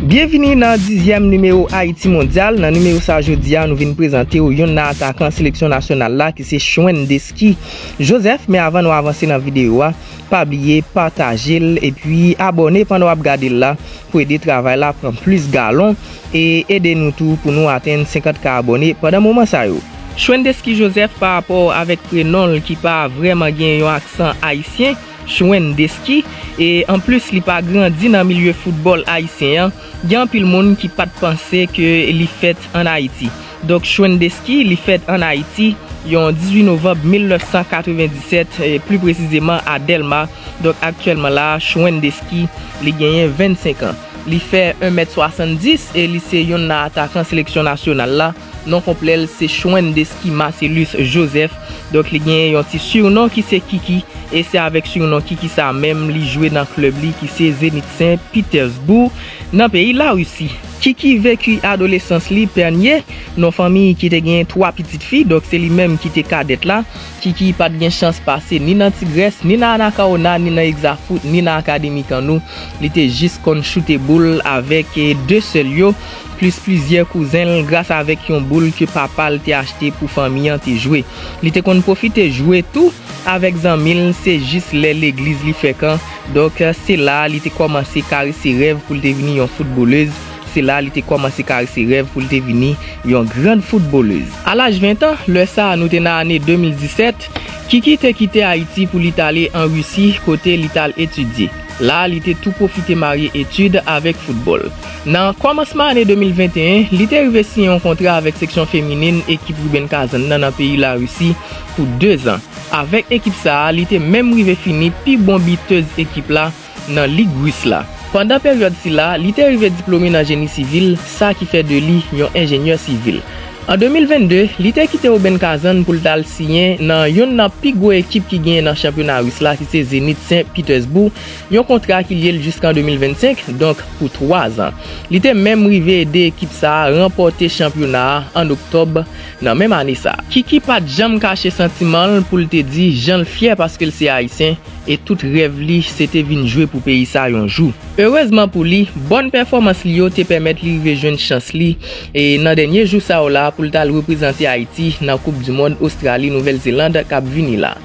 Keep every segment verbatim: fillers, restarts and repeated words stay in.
Byenvini nan dizyèm nimewo Ayiti Mondyal. Nan nimewo sa jodi a, nou vin prezante w youn nan atakan seleksyon nasyonal la ki se Chouendesky Joseph. Men avan nou avanse nan videyo a, pa bliye pataje l epi abòne pandan w ap gade l la pou ede travay la pran plis galon e ede nou tou pou nou atenn senkant K abòne pandan moman sa yo. Chouendesky Joseph pa rapò avèk prenon l ki pa vrèman gen yon aksan ayisyen, Chouendesky, e anplis li pa grandi nan milye foutbòl ayisyen an, gen anpil moun ki pa t panse ke li fèt ann Ayiti. Donk Chouendesky, li fèt ann Ayiti yon dizuit novanm mil nèf san katrevenndisèt, e pli presizeman a Dèlma. Donk aktyèlman la, Chouendesky, li genyen vennsenk an. Li fè en mèt swasanndis e li se youn nan atakan seleksyon nasyonal la. Non konplè l se Chouendesky Marcellus Joseph. Donk li genyen yon ti surnon ki se Kiki e se avèk surnon Kiki sa menm li jwe nan klèb li ki se Zenit Sen Pitèsboug nan peyi Larisi. Kiki veki adolesans li Pènye, nan fanmi ki te genyen twa pitit fi, donk se li menm ki te kadèt la. Kiki pa t gen chans pase ni nan Tigrès, ni nan Anacaona, ni nan Exafoot, ni nan Akademi Kannou. Li te jis konn choute boul avèk, e, de sè l yo, plis plizyè kouzen l gras avèk yon boul ke papa l te achte pou fanmi an te jwe. Li te konn pwofite jwe tou avèk zanmi l, se jis lè legliz li frekan. Donk, se la li te kòmanse karese rèv pou l te vini yon foutbolèz. Se la li te kòmanse karese rèv pou l te vini yon grann foutbolèz. A laj ven an, lè sa a nou te nan ane de mil disèt, Kiki te kite Ayiti pou li t ale an Risi kote li t al etidye. La, li te tou pwofite marye etid avèk foutbòl. Nan kòmansman ane de mil venteyen, li te rive siyen yon kontra avèk seksyon feminin ekip Ruben Kazan nan nan peyi Larisi pou dezan. Avèk ekip sa a, li te menm rive fini pi bon bitèz ekip la nan lig ris la. Pandan peryòd sila, li te rive diplome nan jeni sivil, sa ki fè de li yon enjenyè sivil. An de mil vennde, li te kite Ruben Kazan pou l t al siyen nan youn nan pi gwo ekip ki genyen nan chanpyona ris la, ki se Zenit Sen Pitèsboug, yon kontra ki lye l jiskan de mil vennsenk, donk pou twa zan. Li te menm rive ede ekip sa a ranpòte chanpyona a an oktòb nan menm ane sa a. Kiki pa t janm kache santiman l pou l te di jan l fyè paske l se ayisyen e tout rèv li se te vin jwe pou peyi sa yon jou. Erezman pou li, bòn pèfòmans li yo te pèmèt li rive jwenn chans li e nan dènye jou sa yo la pou l t al reprezante Ayiti nan Koup di Mond Ostrali Nouvèl Zeland k ap vini la.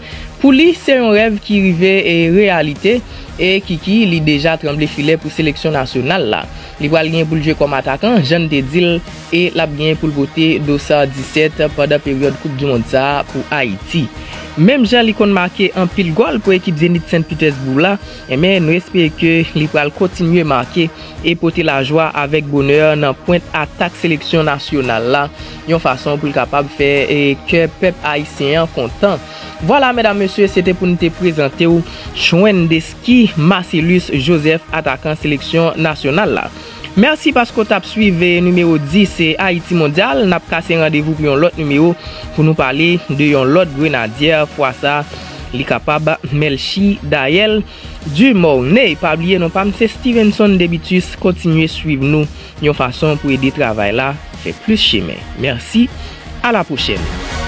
Pou li, se yon rèv ki rive e reyalite e Kiki, li deja tranble filè pou seleksyon nasyonal la. Li pral gen pou l jwe kòm atakan, jan n te di l, e l ap gen pou l pote dosar disèt pandan peryòd Koup di Mond sa a pou Ayiti. Menm jan li konn make anpil gòl pou ekip Zenit Sen Pitèsboug la, enben, nou espere ke li pral kontinye make e pote lajwa avèk bonè nan pwent atak seleksyon nasyonal la, yon fason pou l kapab fè, e, kè pèp ayisyen an kontan. Vwala, medam, mesye, se te pou n te prezante w Chouendesky Marcellus Joseph, atakan seleksyon nasyonal la. Mèsi paske w t ap swiv, e, nimewo dis, e, Ayiti Mondyal. N ap kase randevou pou yon lòt nimewo pou nou pale de yon lòt grenadyè. Fwa sa, li kapab Melchie Daëlle Dumornay. Pa bliye non pa m se Stevenson Debitus. Kontinye swiv nou yon fason pou ede travay la fè plis chemen. Mèsi. A la pwochèn.